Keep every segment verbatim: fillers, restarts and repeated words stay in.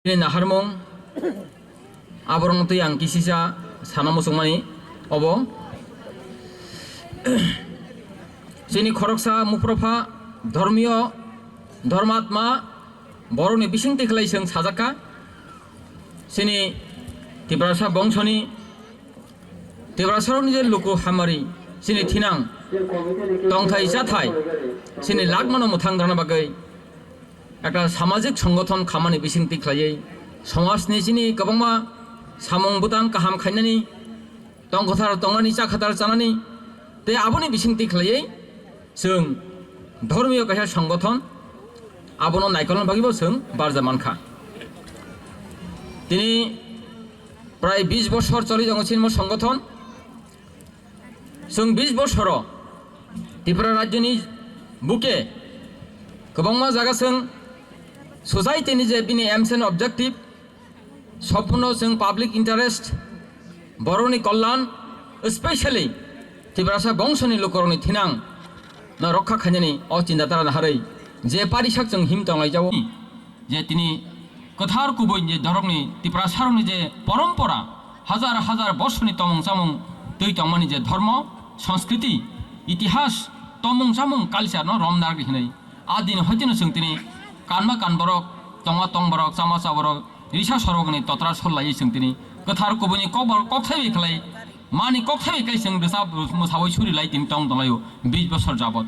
Bini naharmung, aborokno twi ang kisisa sana muchungmani obo. Chini khoroksa muprapha dhormiyo, dhormatma, borokni bisingtwi khlai chwng sajakha. Chini Tiprasa bongsoni, Tiprasarokni je luku hamari, chini thinang, tongthai chathai, chini lagmano mwthang rwna bagwi ekta samajik songothon khamani bisingtwi khlaiwi, somajni chini kwbangma samung bwtang kaham khainani, tongkhathar tongnani, chakhathar chanani, tei aboni bisingtwi khlaiwi chwng dhormiyo kaisa songothon, abono naikolna bagwibo chwng barja mankha. Tini prai bis bosor choli tongo chini mo songothon. Chwng bis bosoro Tripura rajyoni buke kwbangma jaga chwng society ni je bini aims and objective, sompurno chwng public interest, borokni kollan, especially Tiprasa bongsoni lukurokni thinang no rokha khainani o chinta dara naharwi je parisak chwng him tonglaijao. Je tini kwthar kubui je dhorokni Tiprasarokni je porompora, hajar hajar borsoni tomung chamung twi tongmani je dhormo, sanskriti, itihas, tomung chamung, culture no romnarwi hinwi. A din hoitino chwng tini kanma kanborok, tongma tongborok, chama chaborok, risa sorokni totra sol laiwi chwng tini kwthar kubuini kokborok kokthai bai khlai, mani kokthai bai khlai chwng rwchap mwsawi suri lai tini tong tonglaio bis bosor jabot.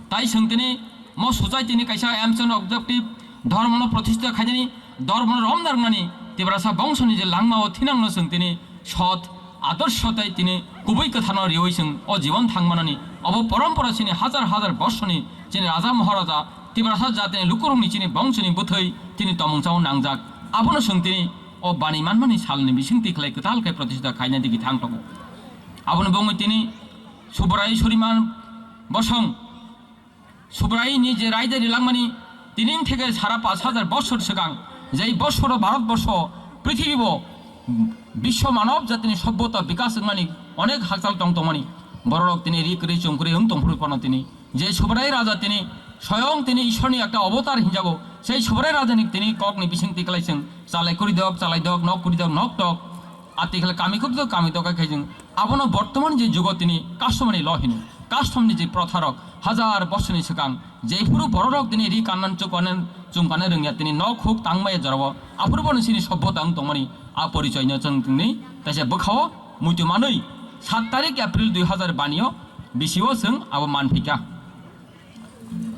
Tai chwng tini mo society ni kaisa aims and objective, dhormono protista khainani, dhormono romna rwnani, Tiprasa bongsoni je langmao thinangno chwng tini sot, adorsho tei tini kubui kwthano riwi chwng o jibon thangmanani, obo porompora chini hajar hajar borsoni chini raja maharaja, Tiprasa jatini lukurokni chini bongsoni bwthwi tini tomung chao nangjak. Abono chwng tini o bani manmani salni bisingtwi khlai kwtal khe protista khaina digi thang tongo. Aboni bongwi tini Subrai Suriman Bosong, Subraini je raida rilangmani tinin theke sara pash hajar bosor swkang, jei bosoro Bharat borsho, prithibibo, biswa manob jatini sobbota bikas wngmani onek hakchal tong tongmani, bororok tini ri kwrwi chum kwrwi wng tongphuru phano tini je Subrai raja tini soyong tini Ishorni ekta obotar hinjago, sei Subrai rajani tini kokni bising tiklai chwng chalai kwrwi dok, chalai dok, nok kwrwi dok, nok tok, Atikhle kami kok to kami to khe jeng abono bortoman je jugo tini customary law hino, custom ni je protharok hajar bosorni swkang jephuru bororok tini ri kannan chukwanan chungkana rwngya tini nok huk tangmaya jorao aphuru bono chini sobbota wng tongmani a porichoino chwng tini taisa bwkhao muitu manwi sat tarik April dui hazar bani o bisio chwng abo manphika.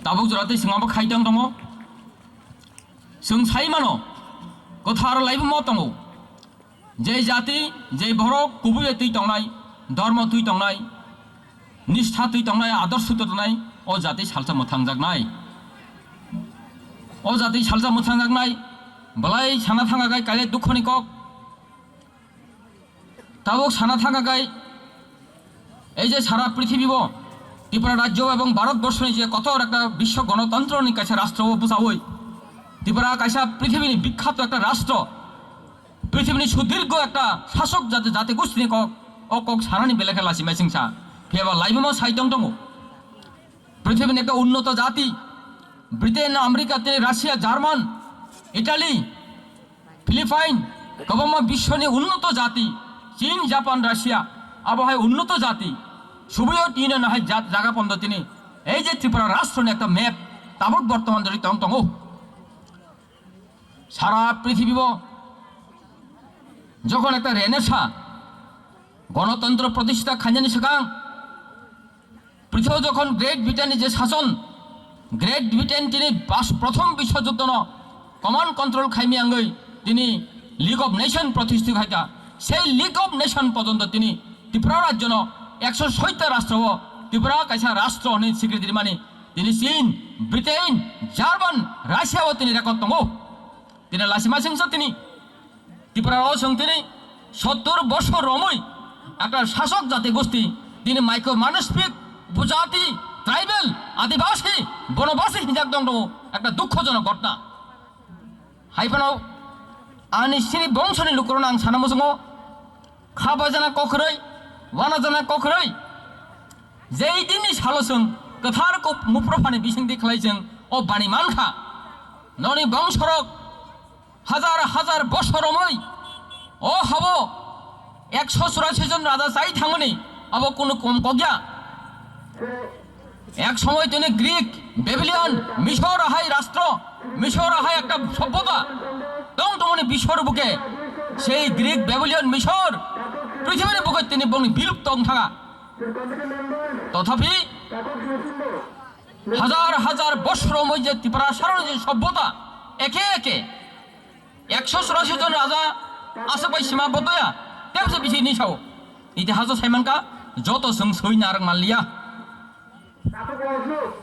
Tabuk jora tei chwng abo khai tong tongo. Chwng sai mano, kwthar laibuma tongo. Je jati, je borok kubui bai twi tongnai, dhormo twi tongnai, nistha twi tongnai, adorsho twi tongnai, o jati salsa mwthangjaknai. O jati salsa mwthangjaknai, belai sana thangkha khe kaile dukhoni kok. Tabuk sana thangkha khe, ei je sara prithibibo Tripura rajyo ebong Bharat borshoni je kotor ekta biswa gonotontroni kaisa rastro o bwchaui Tripura kaisa prithibini bikhyato ekta rastro, prithibini sudirgo ekta sasok jati, jati gustini kok, o kok sanani belai khe lachimai chwngsa. Phiyaba laibuma sai tong tongo. Prithibini ekta unnoto jati, Britain, America, tei Russia, German, Italy, Philippine, kwbangma biswni unnoto jati, Chin, Japan, Russia, abo hai unnoto jati, Soviet Union hai jat-, jaga pondo tini. Ei je Tripura rashtroni ekta map, tabuk bortoman dori tong tongo. Sara prithibibo jokhon ekta Renaissance, gonotontro protishta khainani swkang, Prithibibo jokhon Great Britain ni je sason, Great Britain tini bas-, prothom biswa juddono command control khaimiyangwi tini League of Nation protistha khaikha. Sei League of Nation pojonto tini Tripura rajyono ekso soita rastro o Tripura kaisa rastro hwnwi sikri rimani tini Chin, Britain, German, Russia o tini record tongo. Tini lachima singsa tini Tripura o chwng tini sottor bosor romwi ekta sasok jati gosti tini micro micromanagement, upojati, tribal, adibasi, bonobasi hinjak tong tongo, ekta dukhojonok ghotna. Hai phano ani chini bongsoni lukurokno ang sana muchungo, kha bajana kokroi, wana jana kokroi. Jei dinni salo chwng kwthar kok muprophani bisingtwi khlai chwng o bani mankha. Noni bongsorok Hajar hajar bosor romwi o habo ekso churashi jon raja chai thangmani abo kunu kom kok ya. Ek somoi tini Greek, Babylon, Misor hai rastro, Misor hai ekta sobbota tong tongmani bisor buke, sei Greek, Babylon, Misor prithibini buke tini bongni bilupto wng thanga. Tothapi hajar hajar bosor romwi je Tiprasaroni je sobbota eke eke ekso churashi jon raja aswk bai sima botoya tebse bisi ni sao. Itihaso saimanka joto chwng soi narwk manliya.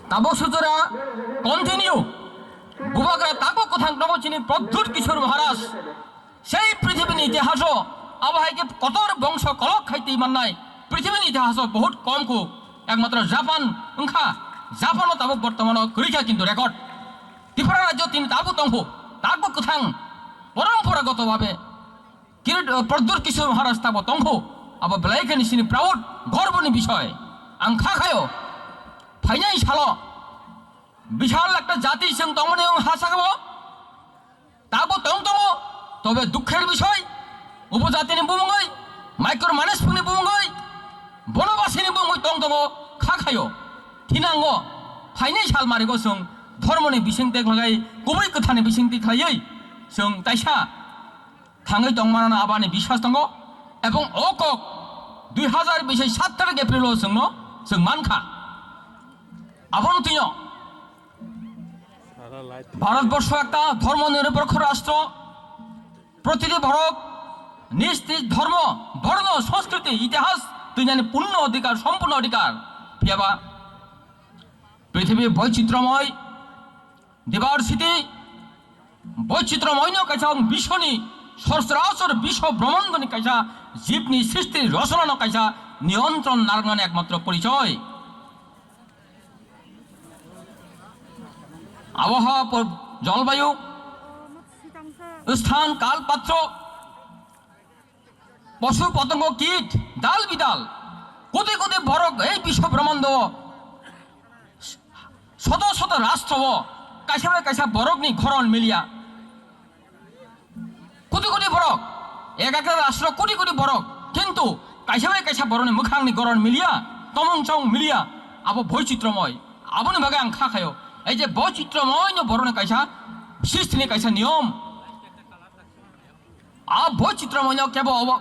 Tabuk sujora continue. Bubagra tabuk kwthang tongo chini Pradyut Kishore Maharaj. Sei prithibini itihaso abo hai khe kotor bongso kolok khai twi mannai. Prithibini itihaso bahut kom kho. Ekmatro Japan wngkha. Japano tabuk bortomano kwrwi kha kintu record. Tripura rajyo tini tabuk tongkho. Tabuk kwthang poromporagoto bhabe Kirit, uh, Pradyut Kishore Maharaj tabo tongkho, abo belai khe nisini proud, gorboni bisoi. Ang kha khayo, phainai salo, bishal ekta jati chwng tongmani wng ha sakabo, tabo tong tongo, tobe dukher bisoi, upojatini bumungoi, micro management ni bumungoi, bonobasini bumungoi tong tongo, kha khayo, thinango, phainai sal marigo chwng, dhormoni bisingtwi khlai, kubui kwthani bisingtwi khlaiwi, chwng taisa, thangwi tongmano abani biswas tongo, ebong o kok dui hazar bisi sat tarik April o chwngno chwng mankha. Abono twino Bharat borsho ekta dhormo nirapokho rastro, protiti borok nisti dhormo, borno, sanskriti, itihas twinani punno odhikar, sompurno odhikar. Phiyaba prithibi boichitromoi, diversity, boichitromoino kaisa bishoni, sochorachor bisho brahmandoni kaisa jibni srishti rochanano kaisa niyontron narwknani ekmatro porichoy. Abohawa, jolbayu, sthan, kal, patro, posu potongo, kit, dal bidal, koti koti borok ei bisho brahmando soto soto rastro o kaisa bai kaisa borokni goron miliya. Koti koti borok, ek ek rastro koti koti borok, kintu kaisa bai kaisa borokni mwkhangni goron miliya, tomung chong miliya, abo boichitromoi. Aboni bagwi ang kha khayo, ei je boichitromoino borokni kaisa sristini kaisa niyom. A boichitromoino kebo obo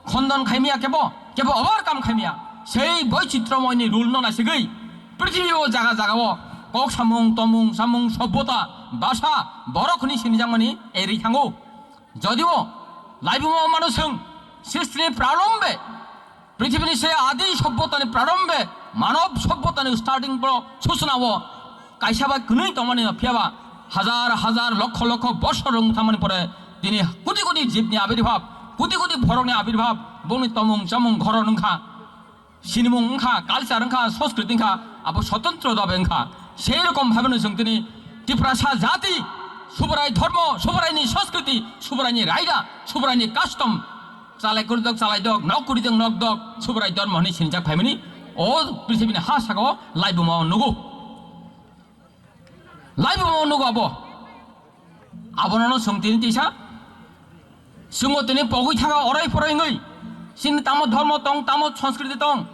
khondon khaimiya, kebo, kebo overcome khaimiya. Sei boichitromoini rule no naisigwi prithibi o jaga jaga o kok samung, tomung, samung, sobbota, basa, borok hwnwi sinijakmani erwi thango. Jodio laibuma mano chwng sristini prarombe Prithibini se adi sobbotani prarombe, manob sobbotani starting bo susuna o kaisa bai kwnwi tongmani phiyaba hajar hajar lokho lokho bosor wng thamani pore tini koti koti jibni abirbhab, koti koti borokni abirbhab, bongni tomung chamung goron wngkha, sinimung wngkha, culture wngkha, sanskriti wngkha, abo sotantro dabe wngkha. Sei rokom bhabe no chwng tini Tiprasa jati, Subrai dhormo, Subraini sanskriti, Subraini raida, Subraini custom, chalai kurdok, chalai dok, nok kuridok, nok dok, Subrai dhormo hwnwi sinijak phaimani, o prithibini ha saka o laibuma o nugo. Laibuma o nugo abo. Abono no chwng tini tisa. Chwngo tini pogwi thanga orai porai wngwi. Chini tamo dhormo tong, tamo sanskriti tong,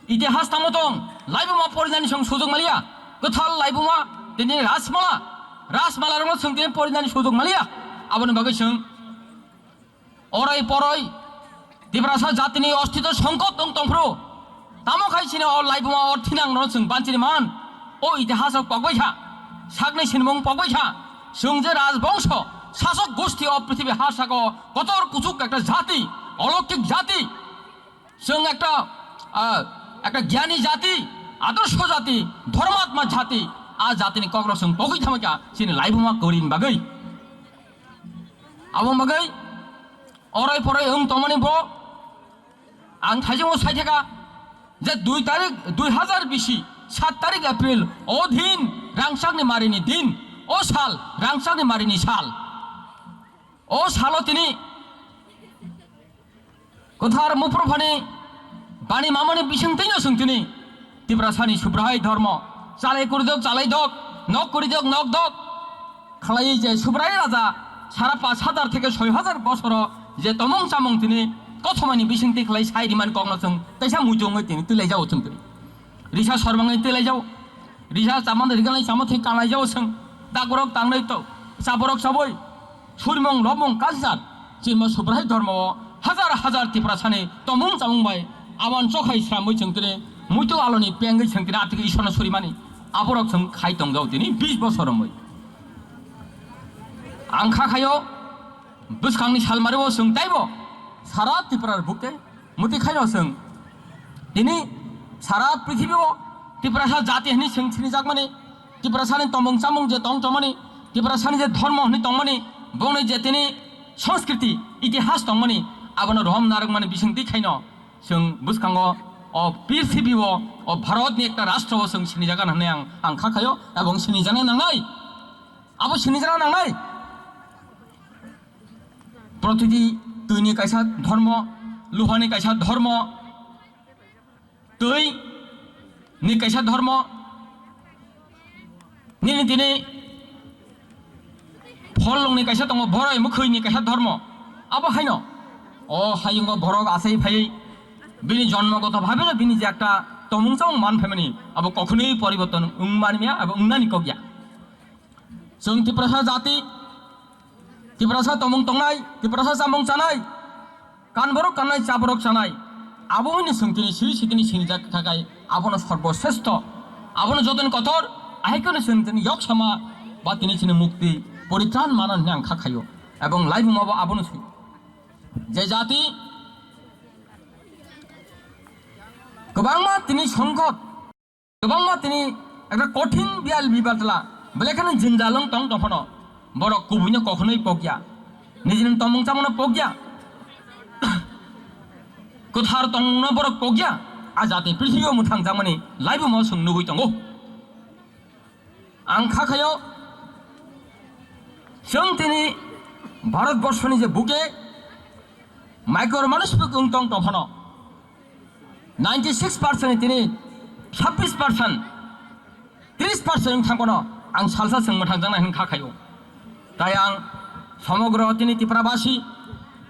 itihas tamo tong, laibuma porinani chwng sujok maliya. Kwthal laibuma tini Rajmala, Rajmala rokno chwng tini porinani sujok maliya. Aboni bagwi chwng orai poroi Tiprasa jatini ostito songkot wng tongphuru. Tamo khai chini o laibuma o thinang no chwng banchini man. O itihas rok pokbai kha. Sakni sinmung pokbai kha. Chwng je rajbongso, sasok gosti o prithibi ha sako kotor kuchuk ekta jati, oloukik jati. Chwng ekta, ah, ekta gyani jati, adorsho jati, dhormatma jati, a jatini kokrok chwng pogwi thamwi kha chini laibuma kwrwini bagwi. Abo bagwi orai porai wng tongmani bo ang thaijakno sai thaka je dui tarik, dui hazar bisi sat tarik April o din rangchakni marini din, o sal rangchakni marini sal. O salo tini Kwthar Muphurphani bani mamani bisingtwino chwng tini Tiprasani Subrai dhormo, chalai kuridok chalai dok, nok kuridok nok dok khlaiwi je Subrai raja Sara pash hazar theke soi hazar bosoro je tomung chamung tini kothomani bisingtwi khlai sai rimani kokno chwng teisa muitu wngwi tini twilaijao chwng tini. Risa sormangwi twilaijao. Risa chamani riganai chamo thwi kalaijao chwng. Dakorok tangnai to chaborok chaboi. Surmung lobmung culture chini Subrai dhormo o hazar hazar Tiprasani tomung chamung bai awan chokhai sramwi chwng tini muitu aloni pengwi chwng tini atwkhe Ishwarno surimani. Aborok chwng khai tongjao tini bish bosor romwi. Ang kha khaio bwskangni salmario chwng taibo sara Tripura bukte muti khaino chwng tini sara prithibi o Tiprasa jati hwnwi chwng sinijakmani, Tiprasani tomung chamung je tong tongmani, Tiprasani je dhormo hwnwi tongmani, bongni je tini sanskriti itihas tongmani, abono rohom narwkmani bisingtwi khaino chwng bwskango o prithibi o, o Bharatni ekta rashtra o chwng sinijagana hwnwi ang, ang kha khaio, ebong sinijana nangnai. Abo sinijana nangnai. Protiti twini kaisa dhormo, luhani kaisa dhormo, twi ni kaisa dhormo, nini tini pholongni kaisa tongo, boroi mwkhwini kaisa dhormo. Abo haino o hayungo borok asai phaiwi bini jonmogoto bhabe bini je ekta tomung chamung man phaimani abo kokhonwi poriborton wngmani ya, abo wngnani kok ya. Chwng Tiprasa jati, Tiprasa tomung tongnai, Tiprasa chamung chanai, kanborok kannai, chaborok chanai, abo hwnwi chwng tini siri sitini sinijak khakai, abono sorbosresto, abono jotoni kotor, ahai kheno chwng tini yok sama ba tini chini mukti poritran mano hwnwi ang kha khaio, ebong laibuma bo abono swi. Je jati kwbangma tini songkot, kwbangma tini ekta kothin biyal bibatla, belai kheno jinjalwng tong tongphano, borok kubuino kokhonwi pokya, nijini tomung chamungno pokya, kwthar tongmungno borok pokya, a jati prithibibo mwthangjakmani laibumo chwng nugwi tongo. Ang kha khayo, chwng tini Bharat borshoni je buke micro manus wng tong tongphano, ninety six percent ni tini sabbish percent, tris percent wng thangphano ang salsa chwng mwthangjaknai hwn kha khayo. Tai ang somogro tini Tiprabasi,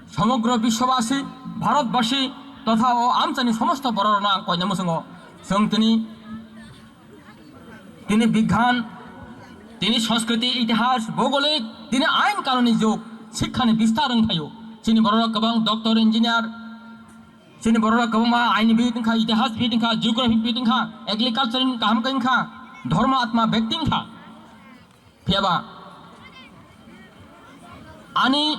somogro biswabasi, Bharatbasi totha o amchani somosto bororokno ang koina muchungo. Chwng tini Tini bigyan, tini sanskriti, itihas, bhougolik, tini ain kanuni jug, sikhani bistar wng phaio. Chini bororok kwbang doctor, engineer, chini bororok kwbangma ainbid wngkha, itihasbid wngkha, geographybid wngkha, agriculture kaham khe wngkha, dhormo atma bekti wngkha. Phiyaba ani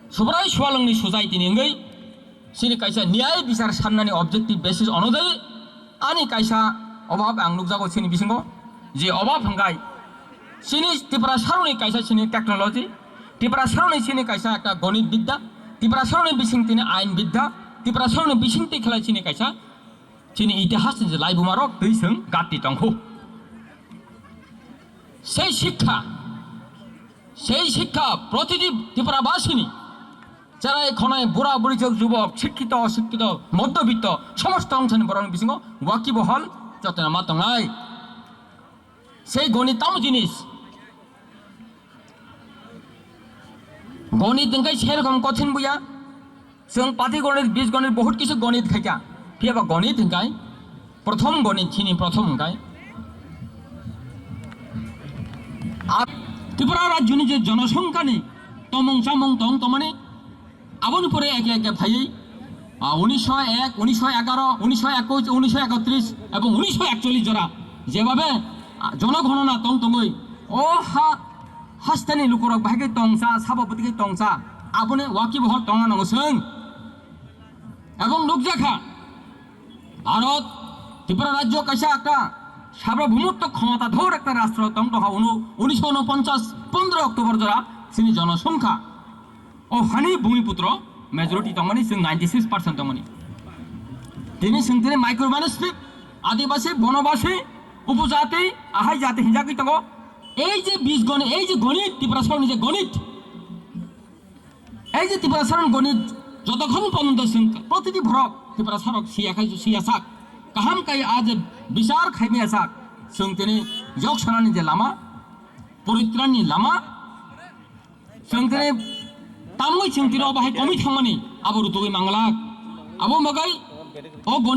Subrai Sualwngni society ni wngwi chini kaisa niyai bichar sannani objective basis onojai ani kaisa obab ang nukjago chini bisingo, je obab hwnkhe chini Tiprasarokni kaisa chini technology, Tiprasarokni chini kaisa ekta gonit bidya, Tiprasarokni bising tini ain bidya, Tiprasarokni bising twi khlai chini kaisa chini itihasni je laibumarok twi chwng gatti tongkhu. Sei sikkha, sei sikkha protiti Tiprabasini cherai khonai bura buri jok jubok, sikkito osikkito, moddobitto, somosto ongsani borokni bisingo wakibohol jotona ma tongnai. Sei gonit tamo jinis? Gonit hwnkhe serokom kothin buya. Chwng pati gonit, bij gonit, bohut kisu gonit khaikha. Phiyaba gonit hwnkhe prothom gonit chini prothom hwnkhe. Ar Tripura rajyoni je jonosongkhani tomung chamung tong tongmani, aboni pore eke eke phaiwi, ah, unisho ek, unisho egaro, unisho ekush, unisho ekotris ebong unisho ekchollish jora jebabe, ah, jonogonona tong tongwi o ha hasteni lukurok bahai khe tongsa, sabo bwtwi khe tongsa, aboni wakibohol tongna nango chwng. Ebong nukjakha, Bharat, Tripura rajyo kaisa ekta sabra bhumutto khomotadhor ekta rastro tong tongkha unu unisho unoponchas pondro October jora chini jonosongkha. O hani bhumiputro majority tongmani, chwng ninety six percent tongmani. Tini chwng tini micro manuscript, adibasi, bonobasi, upojati, ahai jati hinjagwi tongo. Ei je bij gonit, ei je gonit, Tiprasarokni je gonit, ei je Tiprasarokni gonit, jotokhon porjonto chwng protiti borok Tiprasarok siya khai, siya sak, kaham kai a je bichar khaimaya sak, chwng tini yok sanani je lama, poritranni lama, Chwng tini tamwi chwng tini obo hai komwi thangmani abo rutugwi manglak. Abo bagwi o goni